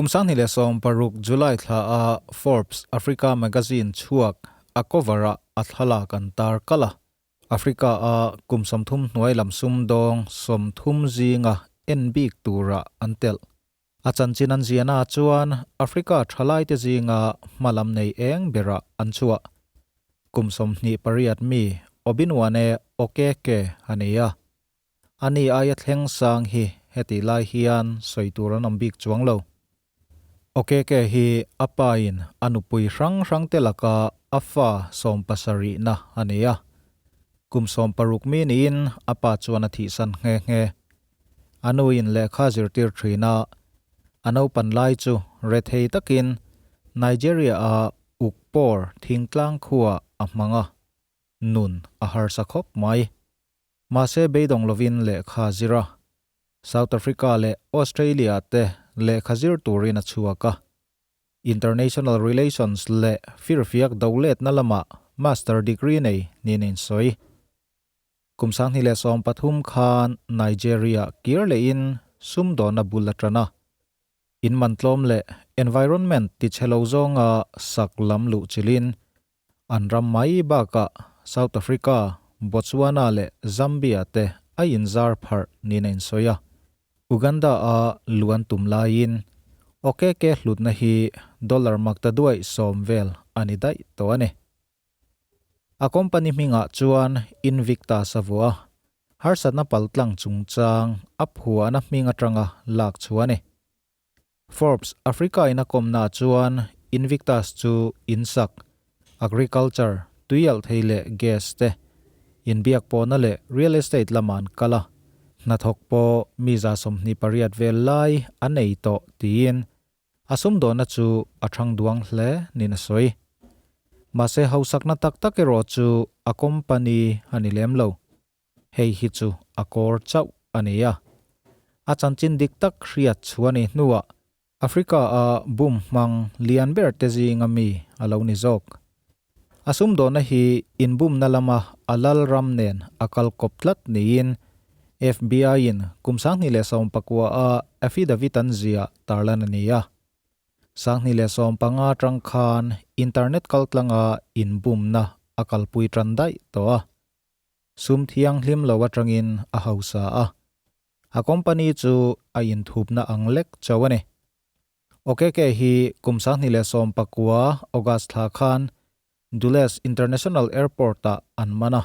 Kum 2016 July thla a Forbes Africa magazine chhuak a cover ah a thlalak an tar kalh a. Africa a kum 30 hnuai lam sumdawng 30 zinga en bik tura an telh. A chanchin an ziahna ah chuan Africa thalaite zinga hmalam nei eng berah an chhuah. Kum 28 mi Obinwane Okeke a ni a. Ani aia thleng sang hi heti lai hian sawi tur an awm bik chuang lo. Okeke hi a pain a nupui hrang hrang te laka a fa 70na a ni a. Kum 60 mi niin a pa chuan a thihsan nghe nghe. A nuin lehkha zirtir thin a, a naupan lai chu rethei takin Nigeria-a Ukpor thingtlang khuaah a hmang a, nun a harsa khawp mai. Mahse beidawng lovin lehkha zir a, South Africa leh Australia te lehkha zir turin a chhuak a. International Relations leh firfiak doletna lamah Master degree nei niin a insawi. Kum 2013 khan Nigeria kir lehin sumdawnna bul a tan a. In man tlawm leh environment tichhe lo zawnga sak lam luh chilhin an ram mai bakah South Africa, Botswana leh Zambia te a inzar pharh niin a insawi a. Uganda-a luan tum laiin Okeke hlutna hi dollar maktaduaih 10 vel a ni daih tawh a ni. A company hmingah chuan Invictus a vuah a, harsatna paltlang chungchang a phuahna hming atanga lak chhuah a ni. Forbes Africa in a kawmnaah chuan Invictus chu insak, agriculture, tuialh thei leh gas te, inbiak pawhna leh real estate lamah an kal a, hnathawk pawh mi 28 vel lai a nei tawh tiin A sumdawnna chu a thang duang hle niin a sawi. Mahse hausakna tak tak erawh chu a company a ni lem lo. Hei hi chu a kawr chauh a ni a. A chanchin dik tak hriat chhuah ni hnuah Africa-a bum hmang lian ber te zinga mi a lo ni zawk. A sumdawnna hi inbumna lama a lal ram nen a kal kawp tlat niin FBI-in kum 2019 a affidavit an ziah tarlan a ni a. 2015 atang khan internet kaltlanga inbumna a kalpui tan daih tawh a. Sum thianghlim lo atangin a hausa a. A company chu a inthupna ang lek chauh a ni. Okeke hi kum 2019 August thla khan Dulles International Airport-ah an man a,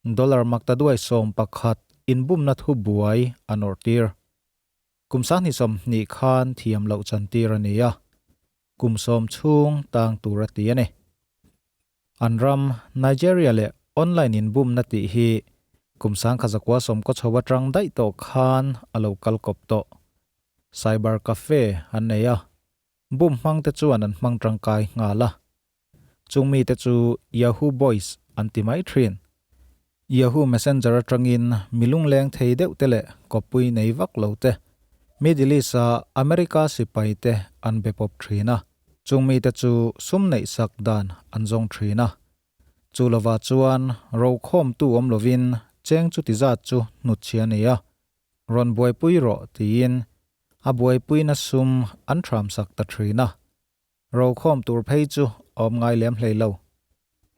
dollar maktaduai 11 inbumna thu buai a nawrhtir. Kum 2020 khan thiam loh chantir a ni a, kum 10 chhung tang tur a ti a ni. An ram, Nigeria leh online inbumna tih hi kum 1990 chho atang daih tawh khan a lo kal kawp tawh. Cyber cafe an nei a, bum hmang te chuan an hmang tangkai nghal a. Chung mite chu Yahoo Boys an ti mai thin. Yahoo Messenger atangin mi lungleng thei deuh te leh kawppui nei vak lo te, Middle East-a America sipai te an be pawp thin a. Chung mite chu sum neih sak dan an zawng thin a. Chu lovah chuan rokhawmtu awm lovin cheng chuti zat chu hnutchhi a nei a. Rawn buaipui rawh tiin a buaipuina sum an thramsak ta thin a, rokhawm tur phei chu awm ngai lem hlei lo.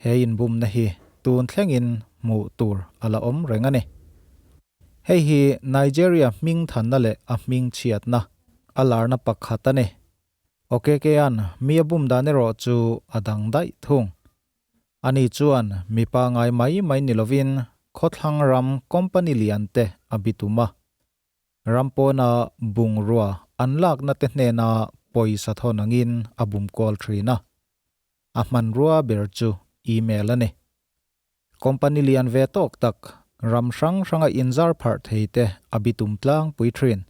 He inbumna hi tun thlengin hmuh tur a la awm reng a ni. Hei hi Nigeria hming thanna leh a hming chhiatna a larna pakhat a ni. Okekea'n mi a bum dan erawh chu a dang daih thung. Ani chuan mipa ngai mai mai ni lovin khawthlang ram company lian te a bitum a. Ram pawna bungrua an lakna te hnena pawisa thawn angin a bum kual thin a. A hmanrua ber chu email a ni. Company lian ve tawk tak ram hrang hranga inzar pharh thei te a bitum tlangpui thin.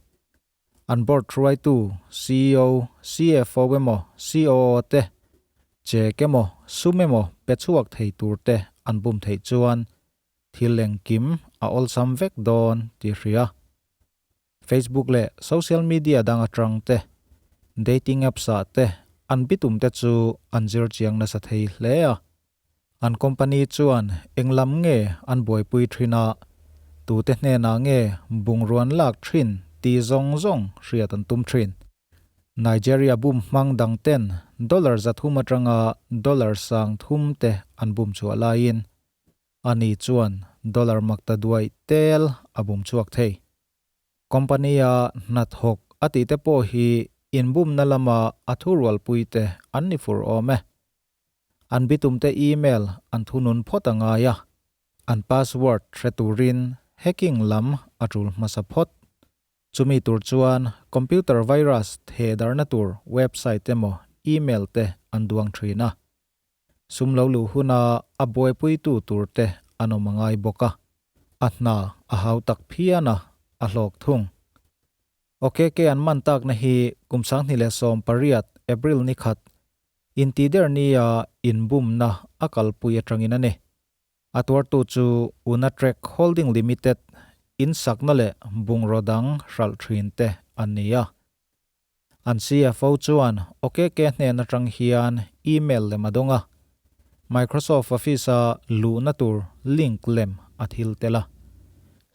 An board hruaitu CEO, CFO emaw COO te check emaw sum emaw pe chhuak thei tur te an bum theih chuan thil engkim a awlsam vek dawn tih hria. Facebook leh social media dang atang te, dating apps ah te an bitum te chu an zir chiang nasa thei hle a. An company chuan eng lam nge an buaipui thin a, tute hnenah nge bungruan lak thin tih zawng zawng hriat an tum thin. Nigeria bum hmang dang ten dollar 300 atanga dollar 3000 te an bum chhuah laiin ani chuan dollar maktaduai tel a bum chhuak thei. Company a hnathawk a tih te pawh hi inbumna lama a thurualpui te an ni fur awm e. An bitumte email an thunun phawt a ngai a, an password hre turin hacking lam a tul hmasa phawt. Chumi tur chuan computer virus thehdarhna tur website emaw email te an duang thin a. Sum lo luh huna a buaipuitu tur te an awm a ngai bawk a, a hna a hau tak phian a, a hlawk thung. OKK an man takna hi kum 2018 April ni khat Intider nia inbumna a kalpui atangin a ni. A tuartu chu Unatrek Holding Limited in sakna leh bungraw dang hralh thin te an ni a. An CFO chuan OKK hnen atang hian email lem a dawng a, Microsoft Office-a luhna tur link lem a thil tel a.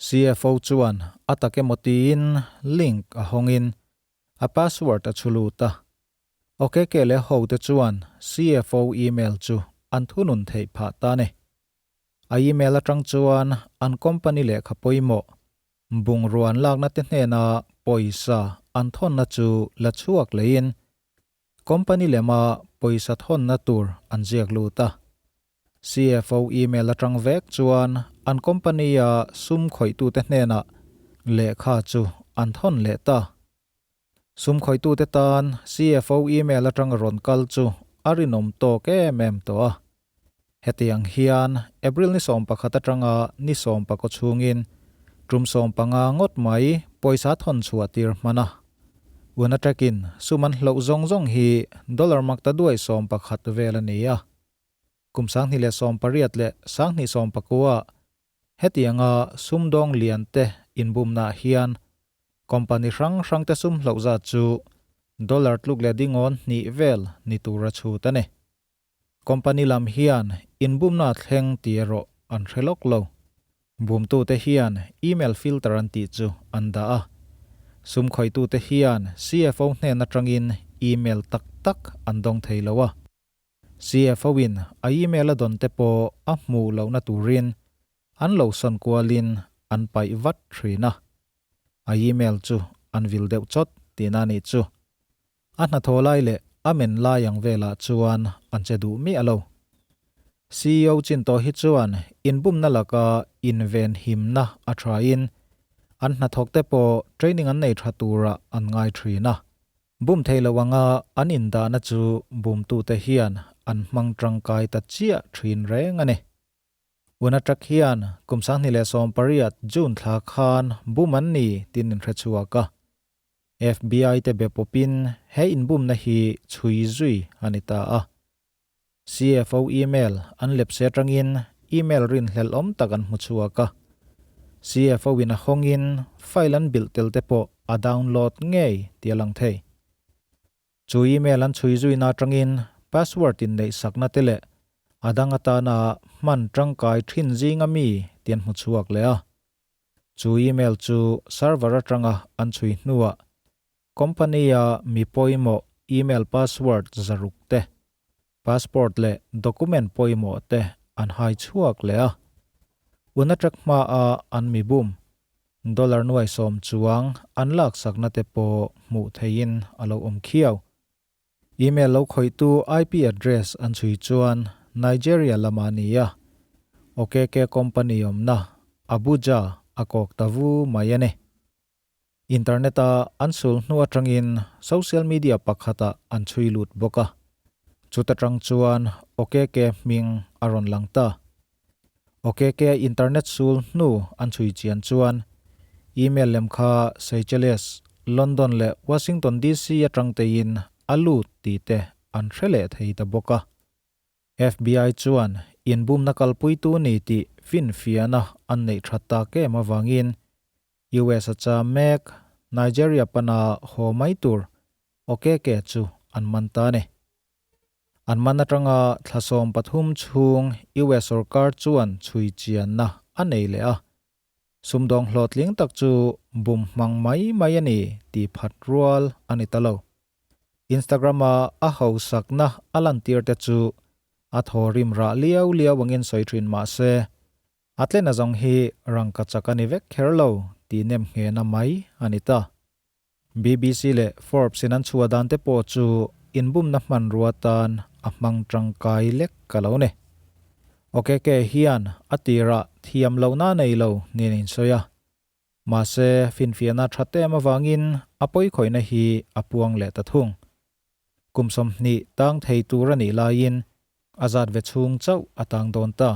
CFO chuan a tak emaw tiin link a hawngin a password a chhu lut a. OKK leh hote chuan CFO email chu an thunun theih phah ta a ni. A email atang chuan an company lehkha pawimawh, bungrua an lakna te hnena pawisa an thawnna chu la chhuak leiin company lema pawisa thawnna tur an ziak lut a. CFO email atang vek chuan an company-a sum khawihtute hnenah lehkha chu an thawn leh ta. Sum khawihtute tan CFO email atanga rawn kal chu a rinawm tawk em em tawh a. Hetiang hian April ni 11 atanga ni 19 chhungin tum 15 ngawt mai pawisa thawn chhuah tir hman a. Unatrek-in sum an hloh zawng zawng hi dollar maktaduai 11 vel a ni a. Kum 2018 leh 2019 ah Hetianga sumdawng lian te inbumnaah hian company hrang hrang te sum hloh zat chu dollar tluk leh dingawn hnih vel ni tur a chhut a ni. Company lam hian inbumna thleng ti erawh an hre lawk lo. Bumtute hian email filter an tih chu an dah a. Sum khawitute hian CFO hnen atangin email tak tak an dawng thei lo a. CFO in a email a dawn te pawh a hmuh lohna turin an lo sawn kualin an paih vat thin a. A email chu an vil deuh chawt tihna a nih chu. A hnathawh lai leh a men lai ang velah chuan an che duh miah lo. CEO chin tawh hi chuan inbumna laka invenhimna a thain an hnathawk te pawh training an nei tha turah an ngai thin a. Bum thei lo anga an indahna chu bumtute hian an hmang tangkai ta chiah thin reng a ni. Unatrek hian kum 2018 June thla khan bum an ni tin in hre chhuak a. FBI te be pawpin he inbumna hi chhui zui a ni ta a. CFO email an lepse atangin email rinhlelh awm tak an hmu chhuak a. CFO in a hawngin file an bilh tel te pawh a download ngei tih a lang thei. Chu email an chhui zuina atangin password in neih sakna te leh a dang atana hman tangkai thin zinga mi tih an hmu chhuak leh a. Chu email chu server atanga an chhui hnuah Company-a mi pawimawh email password 600 te, passport leh document pawimawh te an hai chhuak leh a. Unatrek hmaa an mi bum, dollar nuai 10 chuang an laksakna te pawh hmuh theihin a lo awm khiau. Email lo khawihtu IP address an chhui chuan Nigeria lama a ni a, OKK company awmna Abuja a kawk ta vu mai a ni. Internet-a an sul hnu atangin social media pakhatah an chhui lut bawk a. Chuta tang chuan OKK hming a rawn lang ta. OKK internet sul hnu an chhui chian chuan email lem kha Seychelles, London leh Washington DC atang teiin a lut tih te an hre leh thei ta bawk a. FBI chuan inbumna kalpuitu ni tih finfiahna an neih that tak em avangin US a cham mek, Nigeria pana haw mai tur Okeke chu an man ta a ni. An man atanga thla 13 chhung US sorkar chuan chhui chianna a nei leh a. Sumdawng hlawhtling tak chu bum hmang mai mai a ni tih phat rual a ni ta lo. Instagram-a a hausakna a lantir te chu a thawrim rah liau liau angin sawi thin mah se, a tlen a zawng hi rangkachak a ni vek kher lo tih nem nghehna mai a ni ta. BBC leh Forbes in an chhuah dan te pawh chu inbumna hmanrua tan a hmang tangkai lek ka lo ni. Okeke hian a tirah thiam lohna nei lo niin a insawi a. Mahse finfiahna tha tem avangin a pawikhawihna hi a puang leh ta thung. Kum 20 tang thei tur a nih laiin a zat ve chhung chauh a tang dawn ta.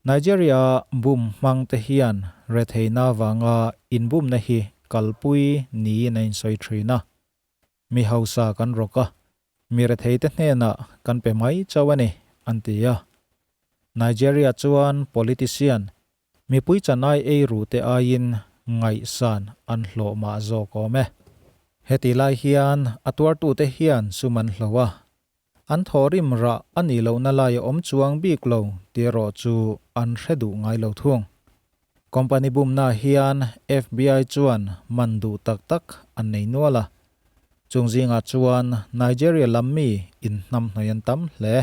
Nigeria bum hmang te hian retheihna avanga inbumna hi kalpui niin a insawi thin a. Mi hausa kan rawk a, mi retheite hnenah kan pe mai chauh a ni, an ti a. Nigeria chuan politician, mipui chanai ei ru te aiin ngaihsan an hlawh mah zawk awm e. Hetih lai hian a tuartute hian sum an hlo a, An thawhrim rah a nih lohna lai a awm chuang bik lo tih erawh chu an hre duh ngai lo thung. Company bumna hian FBI chuan man duh tak tak an nei nual a. Chung zingah chuan Nigeria lam mi inhnamhnawih an tam hle.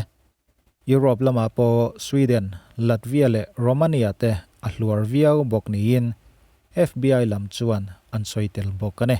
Europe lamah pawh Sweden, Latvia leh Romania te a hluar viau bawk niin FBI lam chuan an sawi tel bawk a ni.